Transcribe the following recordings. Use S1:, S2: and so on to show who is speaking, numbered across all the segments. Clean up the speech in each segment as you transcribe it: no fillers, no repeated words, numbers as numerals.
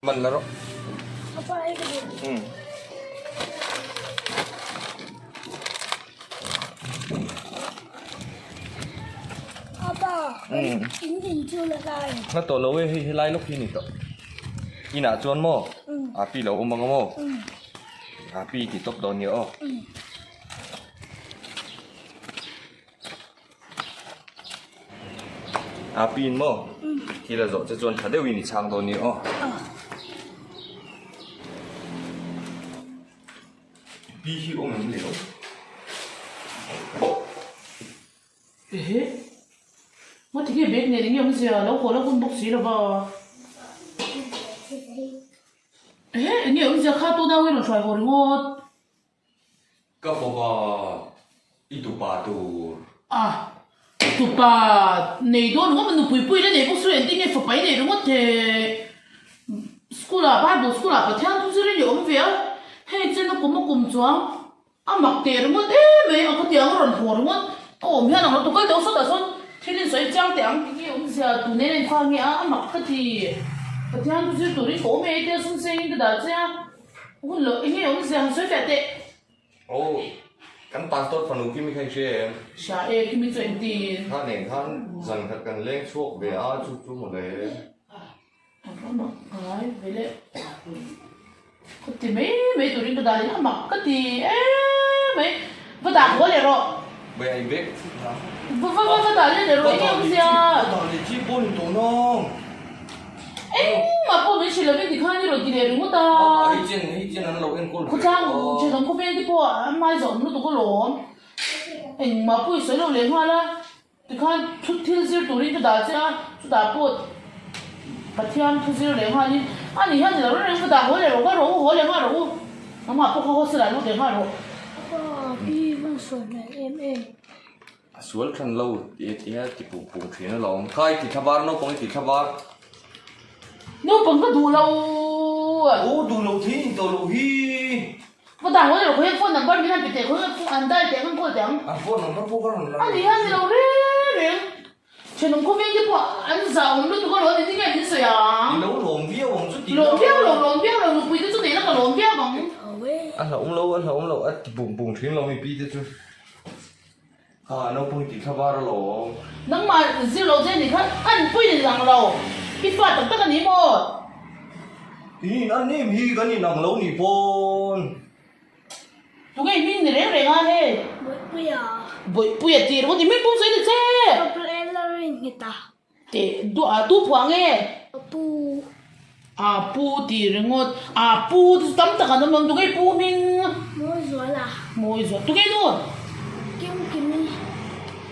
S1: Man la rawh. Na tawh lo e hei helai lawk hi a ni tawh. Inah chuan maw api lo awm ang a maw api ti tawp dawn nia aw. A pin maw? Thil a zawh che chuan tha deuhin i chhang dawn ni aw. Pi hi awm em leh lo?
S2: Ehe. Maw ti nge bag nen enge awmzia lo haw la hun bawk si lo va. Ehe enge awmzia kha tuna awin rawn hruai haw ringawt.
S1: Ka fapa, i tupa tur.
S2: A, tupa nei dawn ringawt maw nupui pui la nei bawk chu engtin nge fapa i nei ringawt the school ah bible school ah Pathian thu zir in i awm ve a, hei chen a kum a kum chuang a mak teh ringawt em mai a khatiang a rawn haw ringawt a awm hian ang lo tukal deuh sawtah sawn thil in sawi chiang teh ang. Enge awmzia tu nen en kha nge a a mak ka ti Pathian thu zir turin ka awm e tia sum sengin ka dah che a. Hun loh enge awmzia han sawi fiah teh.
S1: Aw, kan pastor fanu Kimi kha i hria em?
S2: Hria e, Kimi chu engtin?
S1: Kha nen khan zan khat kan leng chhuak ve a, chu chu mawle.
S2: A va mak ngai ve le. Ka ti mai mai turin ka dah in a mak ka ti em mai. Va dah haw leh rawh.
S1: Bai ai bek.
S2: Va va va dah leh leh rawh enge awmzia?
S1: Va dah leh chi pawh ni tawh nang.
S2: Engmah pawh min hrilh lovin tikhan i rawn ti leh ringawt a.
S1: Hei chen hei chen an lo enkawl ve
S2: Khawtlang thenawm khawveng te pawh an hmai zawh awm lutuk alawm. Engmah pawh i sawi lo leh nghal a. Tikhan thu thil zir turin ka dah che a, chutah pawh Pathian thu zir leh nghalin a ni hian ni lo reng reng ka dah haw leh rawh ka rawh u haw leh nghal rawh u. Nangmah pawh kha hostel ah lut leh nghal rawh.
S3: Apa pi hman sual hmel em em.
S1: A sual than lo tih a tia ti pung pung thin alawm. Kha i ti thla var naupang i ti thla var.
S2: Naupang ka duh lo.
S1: Aw duh lo thei ni tawh lo hi.
S2: Ka dah haw leh khawiah phone number min han pe teh khawiah phone an dial teh an call teh ang.
S1: An phone number pawh ka rawn la.
S2: A ni hian ni lo reng reng. Thenawm khawveng te pawh an zah awm lutuk alawm engtin nge min sawi ang.
S1: I lo lawm viau ang chu tih
S2: Lawm viau lo lawm viau lo nupui te chu neih la ka lawm viau ang.
S1: A hlauhawm lo a hlauhawm lo a ti pung pung thin lo mi pi te chu. Kha naupang tih thla var alawm.
S2: Nangmah zir lo che nih kha an pui ni lang lo. I fa tak tak a ni maw?
S1: In an em hi kan in ang lo nih pawn.
S2: Tunge i hming ni reng reng a hei?
S3: Bawihpuia.
S2: Bawihpuia tih ringawt i hming pum sawi ni che.
S3: Ka pu ela rin nghet a.
S2: Teh duah a tu phuah nge?
S3: A pu.
S2: A pu tih ringawt. A pu te chu tam tak an awm ang. Tunge i pu hming?
S3: Mawizuala.
S2: Mawizuala. Tunge i nu?
S3: Kimkimi.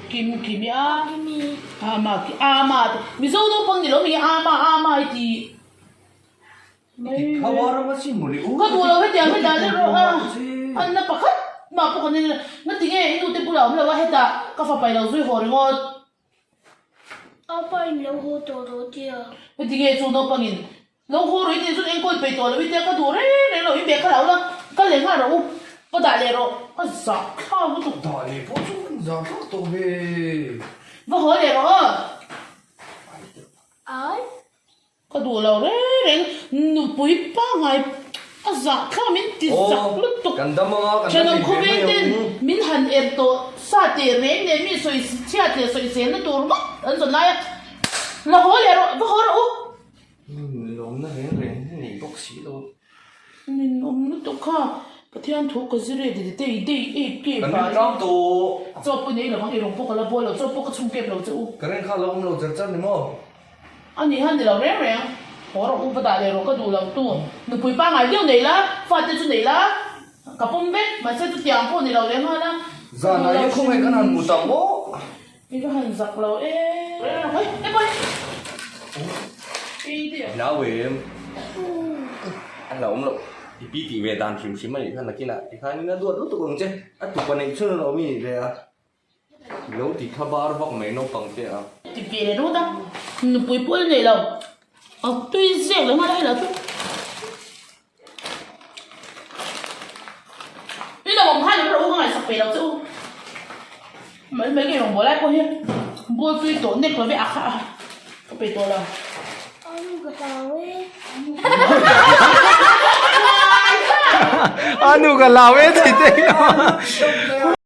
S2: Kimkimi a.
S3: Makimi.
S2: A Maki. A ma te. Mizo naupang ni lo mi a ma a ma i tih. Ka duh lo hetiang hi dah leh rawh a, an na pakhat mah pawh kan en a, ngati nge i nute bulah awm lo a hetah ka fapa i lo zui haw ringawt.
S3: A pa in lo haw tawh rawh tia.
S2: Heti nge chu naupangin lo haw rawh i tih chuan enkawl peih tawh lo i tia ka duh reng reng lo i bag kha lo la kal leh nghal rawh u va dah leh rawh ka zah thlak lutuk.
S1: Dah leh pawh chu kan zah thlak tawh ve.
S2: Va haw leh rawh aw.
S3: Ai.
S2: Ka duh lo reng reng nupui pangngai a zah thla min ti zak lutuk.
S1: Kan dam anga kan
S2: Thenawm khawveng ten min han er tawh sa teh reng nen mi sawi chhiat leh sawi selna tur ngawt an zawn lai a, la haw leh rawh va haw rawh u.
S1: Lawmna reng reng hi nei bawk si lo.
S2: Min awm lutuk kha Pathian thu ka zir e didi te i dei e ke
S1: Kan ring tlang tawh.
S2: Chaw pawh nei lovang i rawng pawh ka la buai lo chaw pawh ka chhung kep lo che u.
S1: Ka ring kha lo awm lo char char ni maw.
S2: A ni han ni lo reng reng. Haw rawh u va dah leh rawh ka duh lo tu. Nupui pangngai deuh nei la, fate chu nei la, ka pawm vek. Mahse chutiang pawh ni lo leh nghal a.
S1: Zan ah hian khawngaih kan han hmu tak maw?
S2: I va han zak lo e. E pawi.
S1: Nau em. A la awm loh. I pi tih ve dan hrim hrim a nih kha nakinah tikhanin a duat lutuk ang che. A tupa neih chhun a lo awm i nih ve a. Lo ti thla bar vak mai naupang te a.
S2: Ti ve leh ringawt a, nupui pawh i nei lo, a tui zek leh nghal a hei lah chu. I lo awm khan rawh u ka ngaihsak peih lo che u. Mai mai ka rawngbâwl lai pawh hi ball tui tawh nek lo ve a kha a ka peih tawh lo.
S3: Anu ka hlau e.
S4: A nu ka hlau e ti te.